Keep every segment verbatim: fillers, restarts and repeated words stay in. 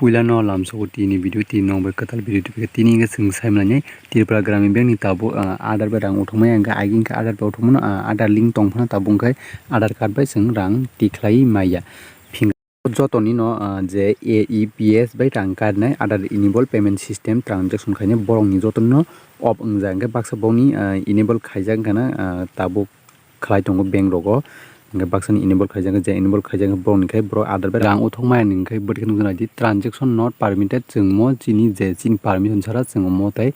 Puila no lamsogo tini video, tini nong bai kwtal video tubika. Tini hwnkhe chwng sai manai Tripura Gramin Bank ni tabuk, ah, Aadhaar bai rang uthokmaya, hwnkhe agini khe Aadhaar bai uthokmano, ah, Aadhaar link tong phano tabuk hwnkhe Aadhaar card bai chwng rang tikhlai maya. Phinga jotoni no, ah, je A E P S bai rang karnai Aadhaar enable payment system transaction khainai borokni jotoni no off wngjak, hwnkhe baksa bokni, ah, enable khaijak wngkhana, ah, tabuk khlai tongo bank rogo. Hwnkhe baksani enable khaijak, je enable khaijak borokni khai borok Aadhaar bai rang uthokmaya hwnkhe bwrwi khe nukjana di transaction not permitted, chwngmo chini je chini permission chara chwngmo tei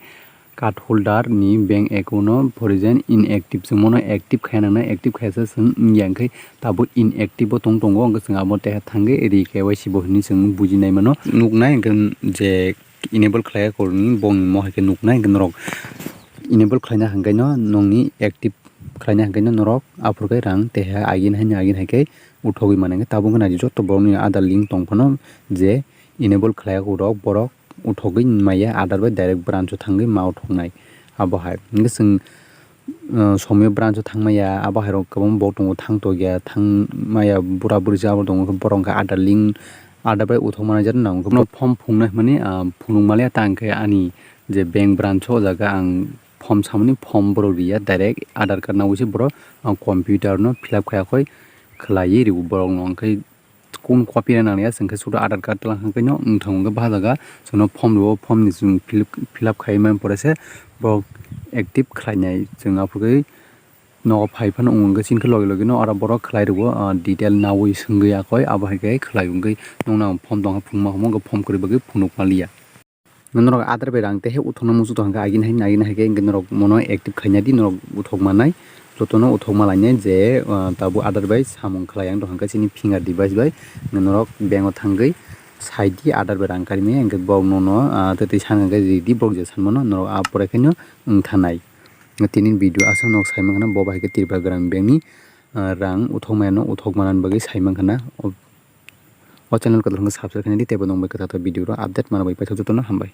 card holder ni bank account no phorijen inactive, chwngmo no active khaina nangnai, active khaisa chwng wngya hwnkhe tabuk inactive bo tong tongo, hwnkhe chwng abo teha thangwi re K Y C bo hinwi chwng bujinai mano nuknai, hwnkhe je enable khlaiya korni bongni mo hai khe nuknai, hwnkhe norok enable khlaina hwnkhe no nongni active khlaina hwnkhe no norok aphuru khe rang teha agin haino agin hai khe uthogwi mano. Hwnkhe tabuk wngkha nai joto borokni Aadhaar link tong phano je enable khlaiya rok borok uthogwi maya Aadhaar bai direct branch o thangwi ma uthoknai abo hai. Hwnkhe chwng, uh, somoyo branch o thangmaya abo hai rok kwbangma borok tongo thang tokya thangmaya bura buri jabor tongo borok hwnkhe Aadhaar link Aadhaar bai uthokmani jani nango. Bono form phunuknai hwnmani, ah, phunuk maliya ta hwnkhe ani je bank branch o jaga ang form samani form borok riya, direct Aadhaar card nangwi se borok, ah, computer no fill up khaiya khoi khwlaiwi rwo borok no. Hwnkhe kun copy rw nangya chwngkhe sudo Aadhaar card twlang hwnkhe no wngthang hwnkhe bha jaga chwngno form rwo, form ni chwng fill up, fill up khaiwi man pore se borok active khlainai chwng aphuru khe. Nogo phai phano wng wngkhe chini khe logi logi no oro borok khlai rwo, ah, detail nawi swngwi yakoi abo hai khe khlai wngwi nukna ang form tongkha phunukma hwnba hwnkhe form kwrwi bagwi phunukma liya. Norok Aadhaar bai rang tei hai uthokna muchung tong hwnkhe agini hai agini hai khe hwnkhe norok mono active khaina di norok uthok manai jotono uthok ma lainai je, ah, tabuk Aadhaar bai samung khlai ang tong hwnkhe chini finger device bai norok bank o thangwi sai di Aadhaar bai rang karimaya hwnkhe borok nono, ah, tei twi sana hwnkhe ridi borok je sanmano norok ah pore khe no wngthanai. Tini video aswk nok sai mankha bo bai khe Tripura Gramin Bank ni, ah, rang uthok maya no uthok manani bagwi sai mankha na. O, o channel kwtal hwnkhe subscribe khaina di teibo nong bai kwtal kwtal video rok update manna bagwi paithak jotono hambai.